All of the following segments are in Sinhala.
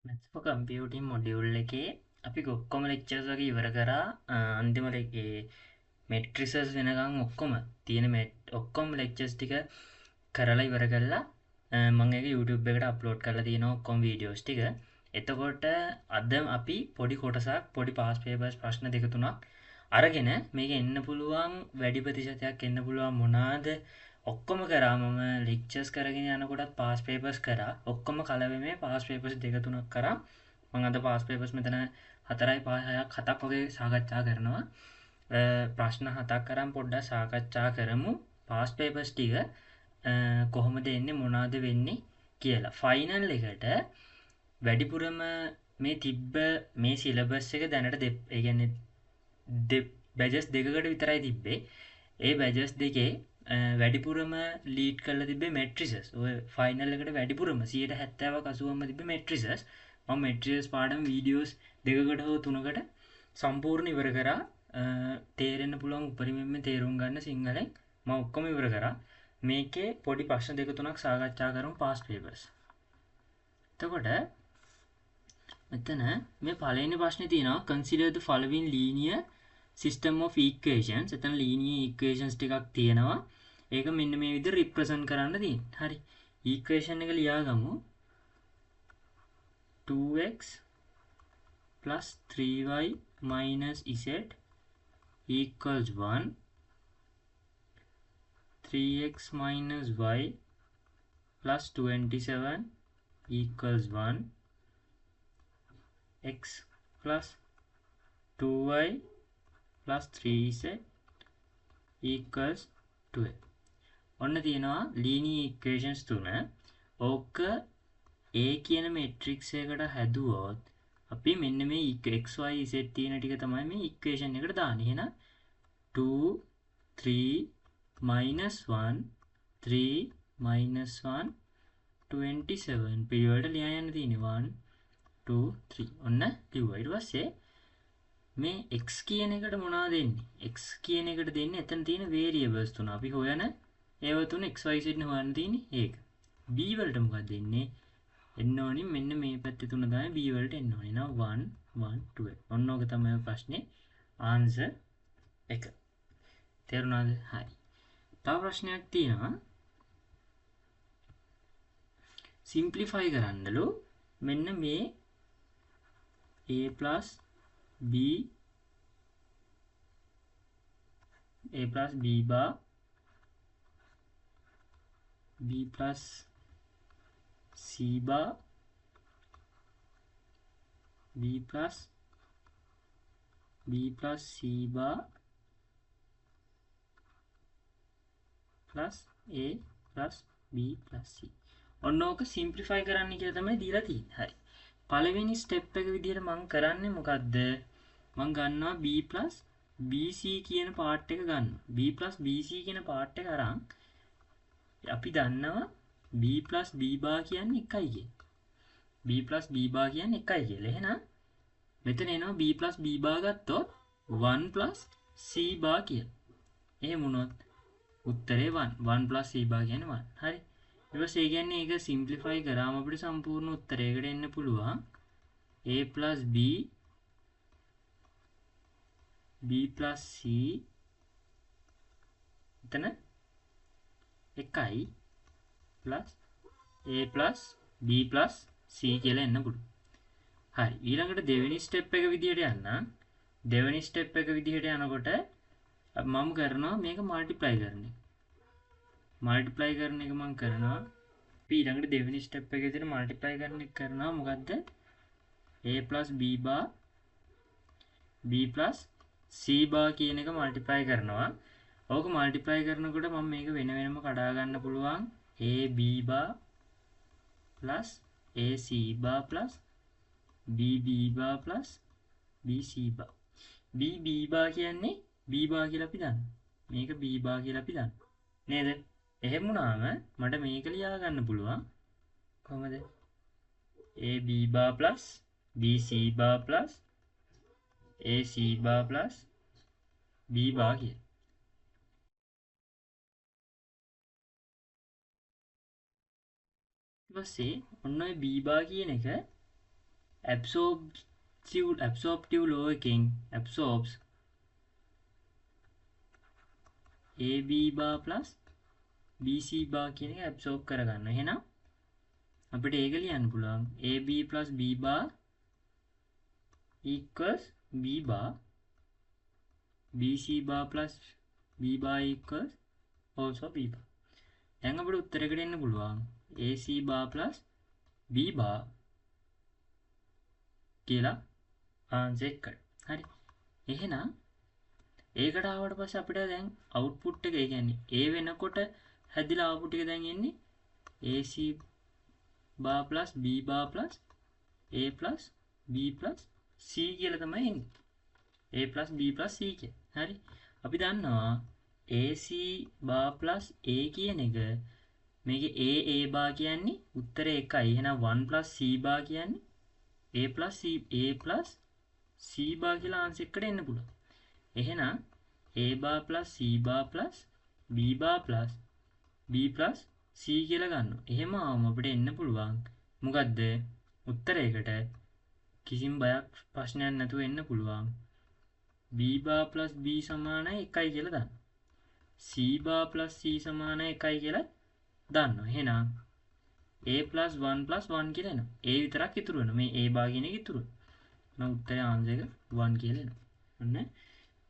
Maths for Computing module එකේ අපි ඔක්කොම ලෙක්චර්ස් වගේ ඉවර කරා. අන්තිම ඒ මෙට්‍රිසස් වෙනකන් ඔක්කොම තියෙන ඔක්කොම ලෙක්චර්ස් ටික කරලා ඉවර කරලා, මම ඒක YouTube එකට අප්ලෝඩ් කරලා තියෙනවා ඔක්කොම වීඩියෝස් ටික. එතකොට අද අපි පොඩි කොටසක්, පොඩි පාස් පේපර්ස් ප්‍රශ්න දෙක තුනක් අරගෙන මේක එන්න පුළුවන් වැඩි ප්‍රතිශතයක් එන්න පුළුවන් මොනවාද ඔක්කොම කරා. මම ලෙක්චර්ස් කරගෙන යනකොටත් පාස් පේපර්ස් කරා. ඔක්කොම කලවෙමේ පාස් පේපර්ස් දෙක තුනක් කරා. මම අද පාස් පේපර්ස් මෙතන 4යි 5 6ක් 7ක් වගේ සාකච්ඡා කරනවා. ප්‍රශ්න 7ක් අරන් පොඩ්ඩක් සාකච්ඡා කරමු පාස් පේපර්ස් ටික කොහොමද එන්නේ මොනවද වෙන්නේ කියලා. ෆයිනල් එකට වැඩිපුරම මේ තිබ්බ මේ සිලබස් එක දැනට ඒ කියන්නේ බැජස් දෙකකට විතරයි තිබ්බේ. ඒ බැජස් දෙකේ වැඩිපුරම ලීඩ් කරලා තිබ්බේ මැට්‍රිසස්. ඔය ෆයිනල් එකට වැඩිපුරම සියයට හැත්තෑවක් අසුවක්ම තිබ්බේ මැට්‍රිසස්. මම මැට්‍රිසස් පාඩම වීඩියෝස් දෙකකට හෝ තුනකට සම්පූර්ණ ඉවර කරා. තේරෙන්න පුළුවන් උපරිමයෙන්ම තේරුම් ගන්න සිංහලෙන් මම ඔක්කොම ඉවර කරා. මේකේ පොඩි ප්‍රශ්න දෙක තුනක් සාකච්ඡා කරමු පාස් පේපර්ස්. එතකොට මෙතන මේ පළවෙනි ප්‍රශ්නේ තියෙනවා consider the following linear system of equations. එතන linear equations ටිකක් තියෙනවා. ඒක මෙන්න මේ විදිහට රිප්‍රසන්ට් කරන්න තියෙන්නේ. හරි. equation එක ලියාගමු. 2x plus 3y minus z equals 1, 3x minus y plus 27 equals 1, x plus 2y plus 3z equals 12. ඔන්න තියෙනවා linear equations තුන. ඕක A කියන matrix එකට හැදුවොත් අපි මෙන්න මේ x y z තියෙන ටික තමයි මේ equation එකට දාන්නේ. එහෙනම් 2 3 minus 1 3 minus 1 27 පිළිවෙලට ලියා යන්න තියෙන්නේ. 1 2 3 ඔන්න ලිව්වා. ඊට පස්සේ මේ x කියන එකට මොනවද දෙන්නේ? x කියන එකට දෙන්නේ එතන තියෙන variables තුන. අපි හොයන ඒව තුන x y z නේ හොයන්න තියෙන්නේ. ඒක. b වලට මොකක්ද දෙන්නේ? එන්න ඕනි මෙන්න මේ පැත්තේ තුන තමයි b වලට එන්න ඕනි. එහෙනම් 1 1 12. ඔන්න ඕක තමයි ප්‍රශ්නේ ආන්සර් එක. තේරුණාද? හරි. තව ප්‍රශ්නයක් තියෙනවා. සිම්ප්ලිෆයි කරන්නලු මෙන්න මේ a plus b, a plus b bar, b plus c bar, b plus b plus c bar plus a plus b plus c. ඔන්න ඕක සිම්ප්ලිෆයි කරන්න කියලා තමයි දීලා තියෙන්නේ. හරි. පළවෙනි ස්ටෙප් එක විදිහට මං කරන්නේ මොකද්ද? මං ගන්නවා b plus bc කියන පාර්ට් එක ගන්නවා. b plus bc කියන පාර්ට් එක අරන් අපි දන්නවා b plus b bar කියන්නේ 1යි කියලා. b plus b bar කියන්නේ 1යි කියලා. එහෙනම් මෙතන එනවා b plus b bar ගත්තොත් 1 plus c bar කියලා. එහෙම වුණොත් උත්තරේ 1. 1 plus c bar කියන්නේ 1. හරි. ඊට පස්සේ ඒ කියන්නේ ඒක සිම්ප්ලිෆයි කරාම අපිට සම්පූර්ණ උත්තරයකට එන්න පුළුවන් a plus b, b plus c එතන 1යි plus a plus b plus c කියලා එන්න පුළුවන්. හරි. ඊළඟට දෙවෙනි ස්ටෙප් එක විදිහට යන්නම්. දෙවෙනි ස්ටෙප් එක විදිහට යනකොට මම කරනවා මේක මල්ටිප්ලයි කරන එක. මල්ටිප්ලයි කරන එක මම කරනවා. අපි ඊළඟට දෙවෙනි ස්ටෙප් එක විදිහට මල්ටිප්ලයි කරන එක කරනවා. මොකද්ද? a plus b bar, b plus c bar කියන එක මල්ටිප්ලයි කරනවා. ඕක මල්ටිප්ලයි කරනකොට මම මේක වෙන වෙනම කඩා ගන්න පුළුවන්. a b bar plus a c bar plus b b bar plus b c bar. b b bar කියන්නේ b bar කියලා අපි දන්නවා. මේක b bar කියලා අපි දන්නවා. නේද? එහෙම වුණාම මට මේක ලියා ගන්න පුළුවන්. කොහමද? a b bar plus b c bar plus a c bar plus b bar කියලා. ඊට පස්සේ ඔන්න ඔය b bar කියන එක Absorptive law එකෙන් absorbs AB bar plus BC bar කියන එක ඇබ්සෝබ් කරගන්න. එහෙනම් අපිට ඒක ලියන්න පුළුවන් AB plus B bar equals B bar, BC bar plus B bar equals also B bar. දැන් අපිට උත්තරයකට එන්න පුළුවන් AC bar plus B bar කියලා ආන්සර් එකට. හරි. එහෙනම් ඒකට ආවට පස්සේ අපිට දැන් අවුට්පුට් එක, ඒ කියන්නේ A වෙනකොට හැදිලා ආපු ටික දැන් එන්නේ AC bar plus B bar plus A plus B plus C කියලා තමයි එන්නේ. A plus B plus C කියලා. හරි. අපි දන්නවා AC bar plus A කියන එක මේකේ A A bar කියන්නේ උත්තරේ එකයි. එහෙනම් 1 plus C bar කියන්නේ A plus C, A plus C bar කියලා ආන්සර් එකට එන්න පුළුවන්. එහෙනම් A bar plus C bar plus B bar plus B plus C කියලා ගන්නවා. එහෙම ආවම අපිට එන්න පුළුවන් මොකද්ද උත්තරයකට කිසිම බයක් ප්‍රශ්නයක් නැතුව එන්න පුළුවන් B bar plus B සමානයි 1යි කියලා දාන්න. C bar plus C සමානයි 1යි කියලා දාන්නවා. එහෙනම් A plus 1 plus 1 කියලා එනවා. A විතරක් ඉතුරු වෙනවා. මේ A bar කියන එක ඉතුරු වෙනවා. මම උත්තරේ ආන්සර් එක 1 කියලා එනවා. ඔන්න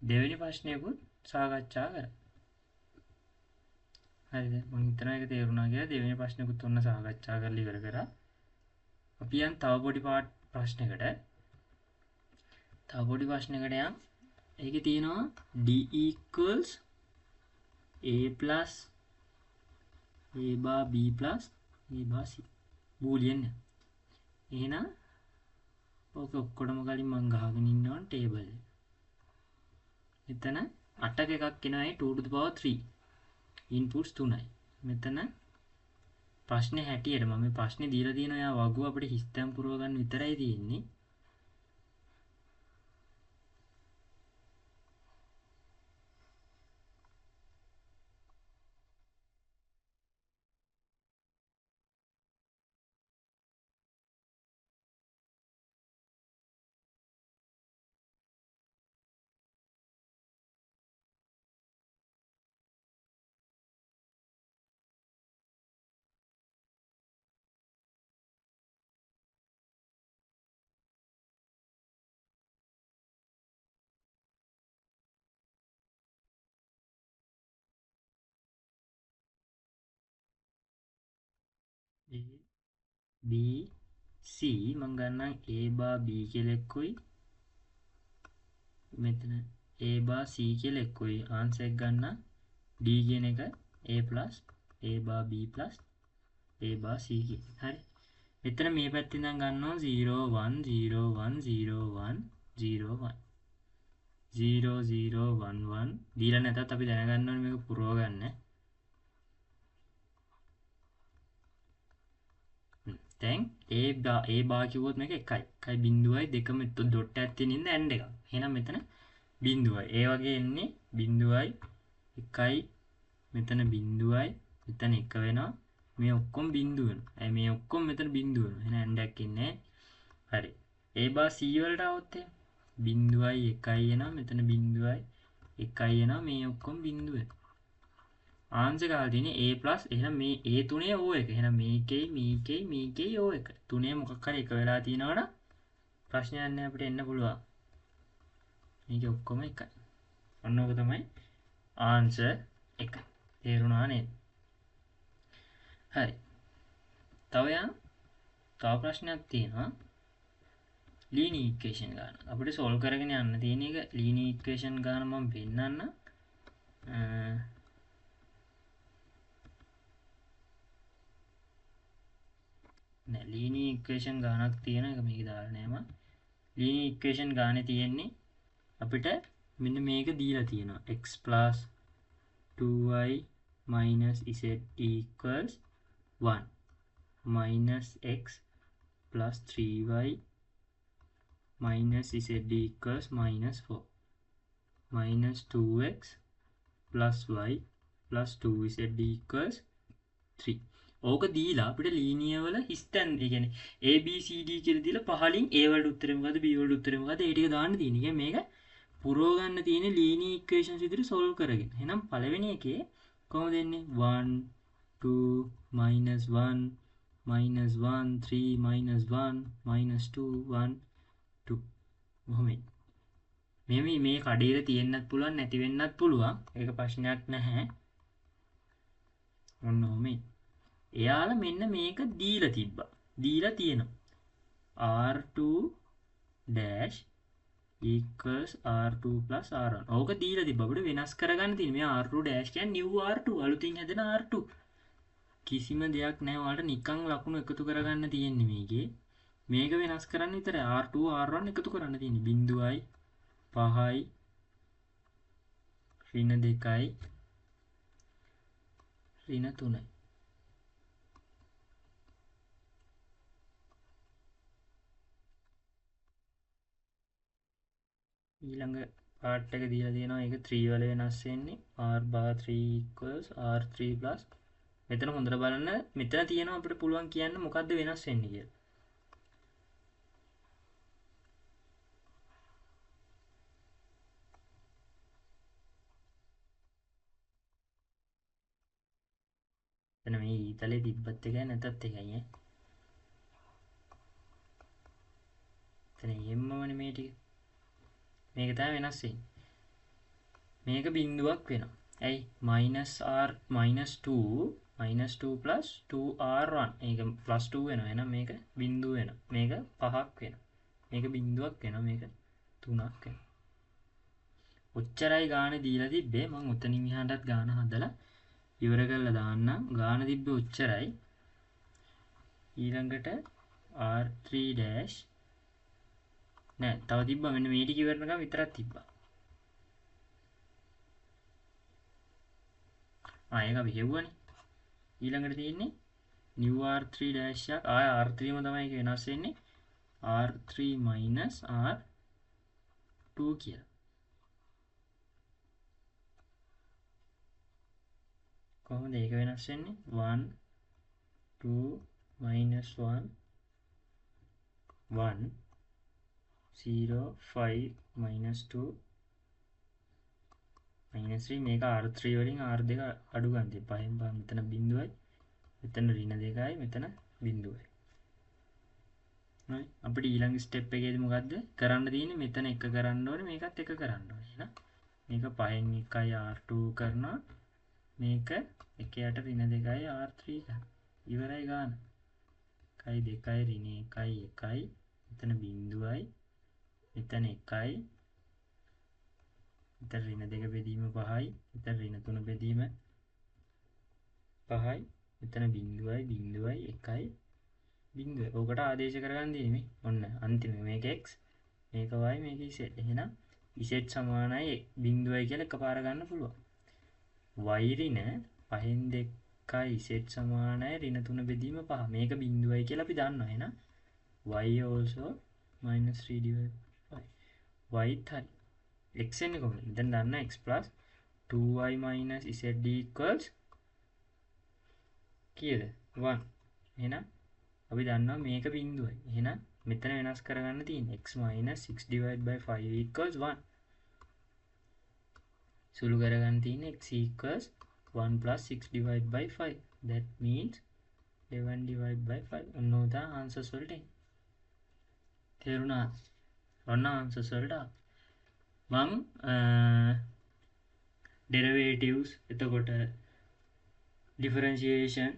දෙවෙනි ප්‍රශ්නයකුත් සාකච්ඡා කරා. හරිද? මං හිතනවා ඒක තේරුණා කියලා. දෙවෙනි ප්‍රශ්නකුත් ඔන්න සාකච්ඡා කරලා ඉවර කරා. අපි යන් තව පොඩි පාට ප්‍රශ්නයකට. තව පොඩි ප්‍රශ්නයකට යන්. ඒකේ තියෙනවා D equals A plus A bar B plus A bar C. Boolean. එහෙනම් ඕක ඔක්කොටම කලින් මං ගහගෙන ඉන්න ඕන ටේබල් එක. මෙතන 8ක එකක් එනවා ඒ 2 to the power 3. Inputs 3යි. මෙතන ප්‍රශ්නේ හැටියට මම මේ ප්‍රශ්නේ දීලා තියෙනවා යා වගුව අපිට හිස්තැන් පුරව ගන්න විතරයි තියෙන්නේ. A B C මං ගන්නම් A bar B කියලා එක්කුයි මෙතන A bar C කියලා එක්කුයි ආන්සර් එක ගන්නම් D කියන එක A plus A bar B plus A bar C කියලා. හරි. මෙතන මේ පැත්තෙන් ඉඳන් ගන්නවා 0 1 0 1 0 1 0 1 0 0 1 1 දීලා නැතත් අපි දැනගන්න ඕනේ මේක පුරව ගන්න. දැන් A bar කිව්වොත් මේක එකයි. එකයි බිංදුවයි දෙකම ඩොට් එකක් තියෙන හින්දා ඇන්ඩ් එකක්. එහෙනම් මෙතන බිංදුවයි. ඒ වගේ එන්නේ බිංදුවයි එකයි මෙතන බිංදුවයි මෙතන එක වෙනවා. මේ ඔක්කොම බිංදුව වෙනවා. ඇයි මේ ඔක්කොම මෙතන බිංදුව වෙනවා. එහෙනම් ඇන්ඩ් එකක් එන්නේ නැහැ. හරි. A bar C වලට આવොත් එහෙම බිංදුවයි එකයි එනවා. මෙතන බිංදුවයි එකයි එනවා. මේ ඔක්කොම බිංදුව වෙනවා. ආන්සර් ගහලා තියෙන්නේ A plus. එහෙනම් මේ A තුනේ O එක. එහෙනම් මේකෙයි මේකෙයි මේකෙයි O එක. තුනේ මොකක් හරි එක වෙලා තියෙනවනම් ප්‍රශ්නයක් නෑ අපිට එන්න පුළුවන්. මේකේ ඔක්කොම එකයි. ඔන්න ඔක තමයි ආන්සර් එක. තේරුණා නේද? හරි. තව යන් තව ප්‍රශ්නයක් තියෙනවා. ලීනියර් ඉක්වේෂන් ගන්න. අපිට සෝල්ව් කරගෙන යන්න තියෙන එක ලීනියර් ඉක්වේෂන් ගන්න මම පෙන්නන්නම්. නෑ ලීනියර් ඉක්වේෂන් ගානක් තියෙන එක මේක දාලා නෑ මම. ලීනියර් ඉක්වේෂන් ගානේ තියෙන්නේ අපිට මෙන්න මේක දීලා තියෙනවා. x plus 2y minus z equals 1 minus x plus 3y minus z equals minus 4 minus 2x plus y plus 2z equals 3. ඕක දීලා අපිට ලීනියර් වල හිස්තැන්, ඒ කියන්නේ A B C D කියලා දීලා පහලින් A වලට උත්තරේ මොකද්ද, B වලට උත්තරේ මොකද්ද, ඒ ටික දාන්න තියෙන්නේ. ඒ කියන්නේ මේක පුරව ගන්න තියෙන ලීනියර් ඉක්වේෂන්ස් විදිහට සෝල්ව් කරගෙන. එහෙනම් පළවෙනි එකේ කොහොමද එන්නේ? 1 2 minus 1 minus 1 3 minus 1 minus 2 1 2. ඔහොම එන්නේ. මේ කඩේට තියෙන්නත් පුළුවන් නැති වෙන්නත් පුළුවන්. ඒක ප්‍රශ්නයක් නැහැ. ඔන්න ඔහොම එන්නේ. එයාලා මෙන්න මේක දීලා තිබ්බා. දීලා තියෙනවා. R2 dash equals R2 plus R1. ඕක දීලා තිබ්බා. අපිට වෙනස් කරගන්න තියෙන්නේ. මේ R2 dash කියන්නේ new R2, අලුතින් හැදෙන R2. කිසිම දෙයක් නැහැ. ඔයාලට නිකන් ලකුණු එකතු කරගන්න තියෙන්නේ මේකේ. මේක වෙනස් කරන්න විතරයි. R2 R1 එකතු කරන්න තියෙන්නේ. බිංදුවයි පහයි ඍණ දෙකයි ඍණ තුනයි. ඊළඟ පාර්ට් එක දීලා තියෙනවා. ඒක 3 වල වෙනස් වෙන්නේ. R bar 3 equals R3 plus. මෙතන හොඳට බලන්න. මෙතන තියෙනවා අපිට පුළුවන් කියන්න මොකද්ද වෙනස් වෙන්නේ කියලා. එතන මේ ඊතලේ තිබ්බත් එකයි නැතත් එකයි ඈ. එතන එහෙම්මමනේ මේ ටික. මේක තමයි වෙනස් වෙන්නේ. මේක බිංදුවක් වෙනවා. ඇයි? minus r minus 2 minus 2 plus 2r1. ඒක plus 2 වෙනවා. එහෙනම් මේක බිංදුව වෙනවා. මේක පහක් වෙනවා. මේක බිංදුවක් වෙනවා. මේක තුනක් වෙනවා. ඔච්චරයි ගාන දීලා තිබ්බේ. මං ඔතනින් එහාටත් ගාන හදලා ඉවර කරලා දාන්නම්. ගාන තිබ්බේ ඔච්චරයි. ඊළඟට R3 dash නෑ, තව තිබ්බා. මෙන්න මේ ටික ඉවරනකම් විතරක් තිබ්බා. ඒක අපි හෙව්වනේ. ඊළඟට තියෙන්නේ new R3 dash එකක්. ආය R3 ම තමයි ඒක වෙනස් වෙන්නේ. R3 minus R2 කියලා. කොහොමද ඒක වෙනස් වෙන්නේ? 1 2 minus 1 1 0 5 minus 2 minus 3. මේක R3 වලින් R2 අඩු ගන්න තියෙන්නේ. පහෙන් පහ මෙතන බිංදුවයි, මෙතන ඍණ දෙකයි, මෙතන බිංදුවයි. හරි, අපිට ඊළඟ ස්ටෙප් එකේදී මොකද්ද කරන්න තියෙන්නේ? මෙතන එක කරන්න ඕනේ, මේකත් එක කරන්න ඕනේ. එහෙනම් මේක පහෙන් එකයි R2 කරනවා, මේක එක යට ඍණ දෙකයි R3 කරනවා. ඉවරයි ගාන. එකයි දෙකයි ඍණ එකයි එකයි, මෙතන බිංදුවයි, මෙතන එකයි, මෙතන ඍණ දෙක බෙදීම පහයි, මෙතන ඍණ තුන බෙදීම පහයි, මෙතන බිංදුවයි බිංදුවයි එකයි බිංදුවයි. ඕකට ආදේශ කරගන්න තියෙන්නේ මේ. ඔන්න අන්තිම මේක x, මේක y, මේක z. එහෙනම් z සමානයි බිංදුවයි කියලා එකපාර ගන්න පුළුවන්. y ඍණ පහෙන් දෙකයි z සමානයි ඍණ තුන බෙදීම පහ. මේක බිංදුවයි කියලා අපි දන්නවා. එහෙනම් y also minus 3 divided by 5. y හරි. x එන්නේ කොහොමද? මෙතන දන්නා x plus 2y minus z equals කීයද? 1. එහෙනම් අපි දන්නවා මේක බිංදුවයි. එහෙනම් මෙතන වෙනස් කරගන්න තියෙන්නේ x minus 6 divided by 5 equals 1. සුළු කරගන්න තියෙන්නේ x equals 1 plus 6 divided by 5. That means 11 divided by 5. ඔන්න ඔය තමයි ආන්සර්ස් වලට එන්නේ. තේරුණා? ඔන්න ආන්සර්ස් වලට ආවා. මං ඩෙරිවේටිව්ස්, එතකොට ඩිෆරන්ෂියේෂන්,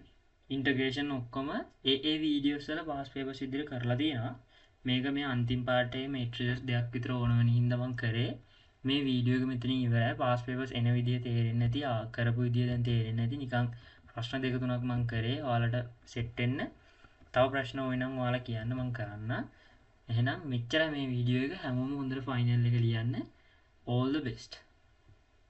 ඉන්ටග්‍රේෂන් ඔක්කොම ඒ ඒ වීඩියෝස් වල පාස් පේපර්ස් විදිහට කරලා තියෙනවා. මේක මේ අන්තිම පාර්ට් එකේ මේට්‍රික්ස් දෙකක් විතර ඕන වෙන හින්දා මං කරේ. මේ වීඩියෝ එක මෙතනින් ඉවරයි. පාස් පේපර්ස් එන විදිය තේරෙන්නේ නැති, කරපු විදිය දැන් තේරෙන්නේ නැති, නිකන් ප්‍රශ්න දෙක තුනක් මං කරේ ඔයාලට සෙට් වෙන්න. තව ප්‍රශ්න ඕන නම් ඔයාලා කියන්න මං කරන්න. එහෙනම් මෙච්චරයි මේ වීඩියෝ එක. හැමෝම හොඳට ෆයිනල් එක ලියන්න. All the best.